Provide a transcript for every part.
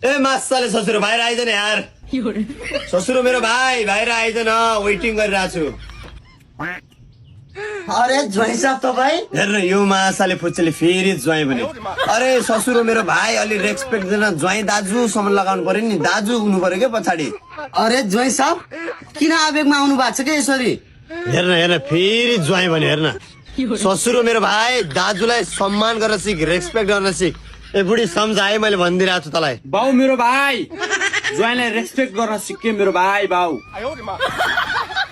ए मासाले ससुरो बाहिर आइदैन यार ससुरो मेरो भाइ बाहिर आइदैन वेटिङ गरिरहेको छु अरे ज्वाइँ साहब तपाईँ हेर्न यो मासाले फुच्चेले फेरि ज्वाइँ भने अरे ससुरो मेरो भाइ अलि रेस्पेक्ट दिन ज्वाइँ दाजुसम्म लगाउनु पर्यो नि दाजु हुनु पर्यो क्या पछाडि अरे ज्वाइँ साहब किन आवेगमा आउनु भएको छ क्या यसरी हेर्न हेर्न फेरि ज्वाइँ भने हेर्न ससुरो मेरो भाइ दाजुलाई सम्मान गर्न सिक रेस्पेक्ट गर्न सिक ए बुढी सम्झाए मैले भनिदिरहेको छु तँलाई बाउ मेरो भाइ ज्वाइँलाई रेस्पेक्ट गर्न सिक्यो मेरो भाइ बाउ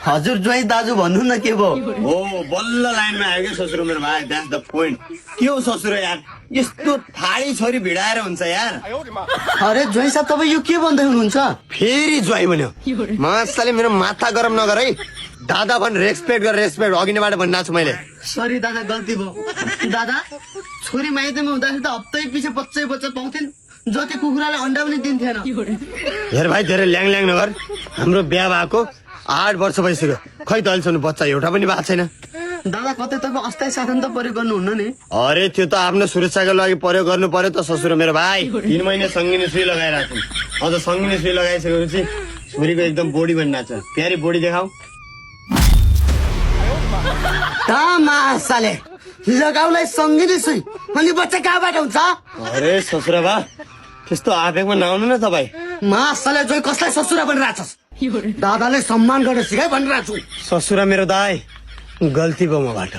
हजुर ज्वाइँ दाजु भन्नु न के भयो ओ बल्ल लाइनमा आयो क्या ससुरो मेरो भाइ द्याट्स द पोइन्ट के हो ससुरो यार यस्तो थाडी छोरी भिडाएर हुन्छ यार अरे ज्वाइँ साहब तपाईँ यो के भन्दै हुनुहुन्छ फेरि ज्वाइँ भन्यो मासाले मेरो माथा गरम नगर है दादा भन् रेस्पेक्ट गर रेस्पेक्ट अघि नैबाट भनिरहेको छु मैले सरी दादा गल्ती भयो दादा छोरी माइतीमा हुँदाखेरि त हप्तै पछि बच्चै बच्चा पाउँथेन जति कुखुराले अन्डा पनि दिन्थेन हेर भाइ धेरै ल्याङ ल्याङ नगर हाम्रो बिहा भएको 8 वर्ष भइसक्यो खै त अहिलेसम्म बच्चा एउटा पनि भएको छैन दादा कतै तपाईँ अस्थायी साधन त प्रयोग गर्नुहुन्न नि अरे त्यो त आफ्नो सुरक्षाको लागि प्रयोग गर्नु पर्यो त ससुरो मेरो भाइ 3 महिना सङ्गिनी सुई लगाइरहेको छु अझ सङ्गिनी सुई लगाइसकेपछि छोरीको एकदम बोडी बनिरहेको छ प्यारी बोडी देखाऊ मासाले लगाउलाई सँगै सुई अनि बच्चा कहाँबाट हुन्छ अरे ससुरा बा त्यस्तो आवेगमा नआउनु न तपाईँ मासाले जोइ कसलाई ससुरा भनिरहेछस् दादाले सम्मान गर्न सिकाइ भनिरहेको छु ससुरा मेरो दाइ गल्ती भयो मबाट